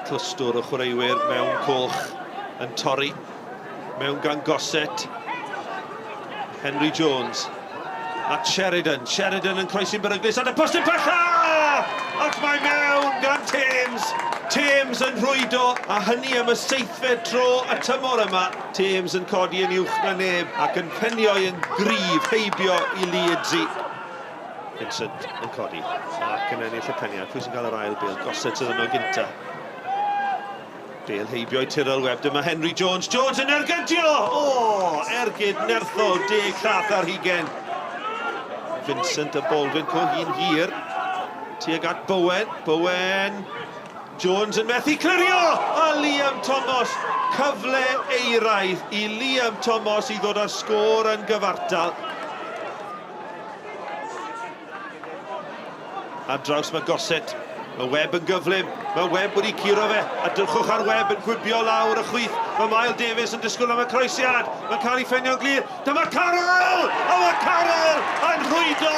Clwstwr o chwaraewyr mewn coch yn torri mewn gan Gossett. Henry Jones at Sheridan. Sheridan yn croesi'n beryglus at y postyn pella! Ac mae mewn gan Thames. Thames yn rhwydo, a hynny am y seithfed tro y tymor yma. Thames yn codi yn uwch na neb ac yn penio yn gryf heibio i Leedsi. Vincent yn codi ac yn ennill y peniad. Pwy sy'n cael yr ail bêl? Gossett sydd yno gynta. Bêl heibio i Tyrrell Webb. Dyma Henry Jones. Jones yn ergydio! O! Ergyd nerthol, deg llath ar hugen. Vincent a Baldwin, co hi'n hir. Tuag at Bowen. Bowen. Jones yn methu clirio! A Liam Thomas, cyfle eiraidd i Liam Thomas i ddod â'r sgôr yn gyfartal. Ar draws mae Gossett. Mae Webb yn gyflym. Mae Webb wedi curo fe. A dyrchwch ar Webb yn gwibio lawr y chwith. Mae Mael Davies yn disgwyl am y croesiad. Mae'n cael ei ffenio'n glir. Dyma Carroll! A mae Carroll yn rhwydo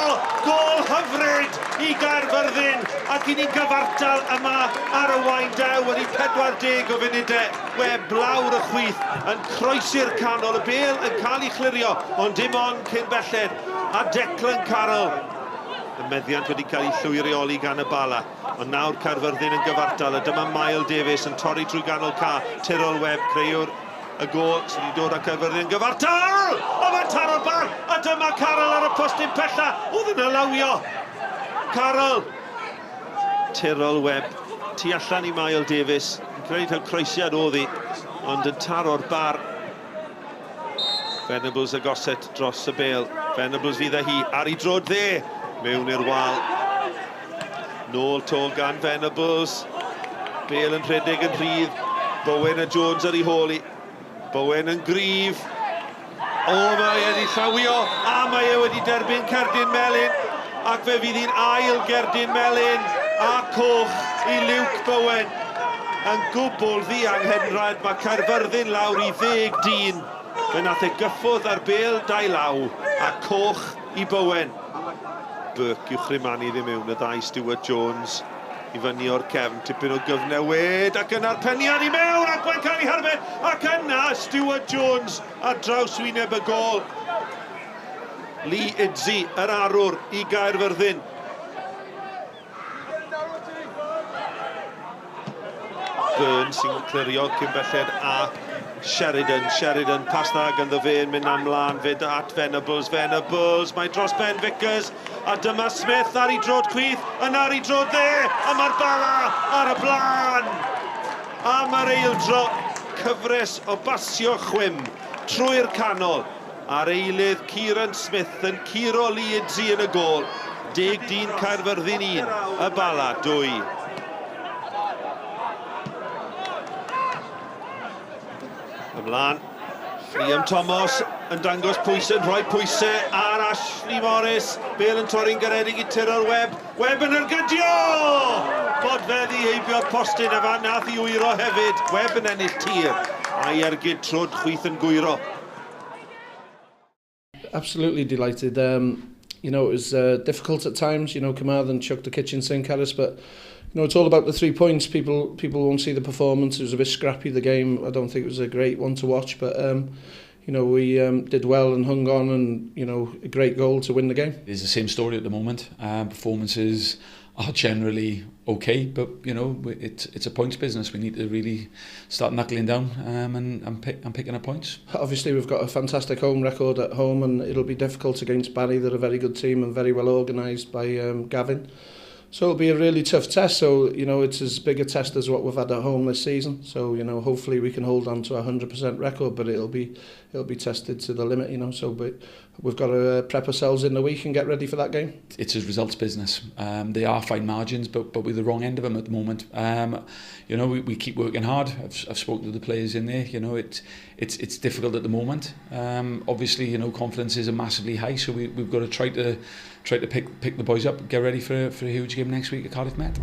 gôl hyfryd i Gaerfyrddin. Ac i ni'n gyfartal yma ar y Waun Dew wedi 40 o funudau. Webb lawr y chwith yn croesi'r canol. Y bêl yn cael ei chlirio, ond dim ond cyn belled a Declan Carroll. Y meddiant wedi cael ei llwyreoli gan y Bala, ond nawr Caerfyrddin yn gyfartal, a dyma Mael Davies yn torri trwy ganol ca. Tyrrell Webb, creuwr y gôl sydd wedi dod â Caerfyrddin yn gyfartal! A mae'n taro'r bar, a dyma Carroll ar y postyn pella. Oedd yn alawio. Carroll. Tyrrell Webb, tu allan i Mael Davies. Yn credu taw croesiad oedd hi, ond yn taro'r bar. Venables a Gossett dros y bêl. Venables fydd â hi ar ei drod dde. Mewn i'r wal. Nôl to gan Venables. Bêl yn rhedeg yn rhydd. Bowen a Jones ar ei hôl i. Bowen yn gryf. O, mae e wedi llawio, a mae e wedi derbyn cerdyn melyn. Ac fe fydd hi'n ail gerdyn melyn a coch i Luke Bowen. Yn gwbl ddianghenraid, mae Caerfyrddin lawr i ddeg dyn. Fe nath e gyffwrdd ar bêl dau law, a coch i Bowen. Burke i'w chrymanu ddim mewn, y ddau Stuart Jones i fyny o'r cefn, tipyn o gyfnewid, ac yna'r peniad i mewn, ac mae'n cael ei harbed, ac yna Stuart Jones ar draws wyneb y gôl. Lee Idzi, yr arwr i Gaerfyrddin. Burns sy'n clirio cyn belled a Sheridan. Sheridan, pas dda ganddo fe yn mynd am mlaen fyd at Venables. Venables, mae dros ben Vickers. A dyma Smith ar ei drod chwith, yna ar ei drod dde, a mae'r Bala ar y blaen. Am yr eildro, cyfres o basio chwim trwy'r canol. A'r eilydd Kieran Smith yn curo Lee Idzi yn y gôl. Deg dyn Caerfyrddin 1, y Bala 2. Ymlaen, Liam Thomas yn dangos pwysau, yn rhoi pwysau ar Ashley Morris. Bale yn torri'n garedig i Tyrrell Webb. Webb yn ergydio! Bodfeddi heibio'r postyn a fan nath i wyro hefyd. Webb yn ennill tir a'i ergyd trwd chwith yn gwyro. Absolutely delighted. Um, you know, it was uh, difficult at times. You know, Carmarthen chucked the kitchen sink at us, but you know, it's all about the three points. People people won't see the performance. It was a bit scrappy, the game. I don't think it was a great one to watch, but um, you know, we um, did well and hung on and, you know, a great goal to win the game. It's the same story at the moment. Um, performances are generally okay, but you know, it's it's a points business. We need to really start knuckling down um, and, and, pick, and picking up points. Obviously, we've got a fantastic home record at home, and it'll be difficult against Barry. They're a very good team and very well organised by um, Gavin. So it'll be a really tough test. So, you know, it's as big a test as what we've had at home this season. So, you know, hopefully we can hold on to a 100% record, but it'll be it'll be tested to the limit, you know. So, but we've got to uh, prep ourselves in the week and get ready for that game. It's a results business. Um, they are fine margins, but but we're the wrong end of them at the moment. Um, you know, we, we keep working hard. I've, I've spoken to the players in there. You know, it, it's it's difficult at the moment. Um, obviously, you know, confidence is massively high, so we, we've got to try to try to pick pick the boys up, get ready for for a huge game next week at Cardiff Met.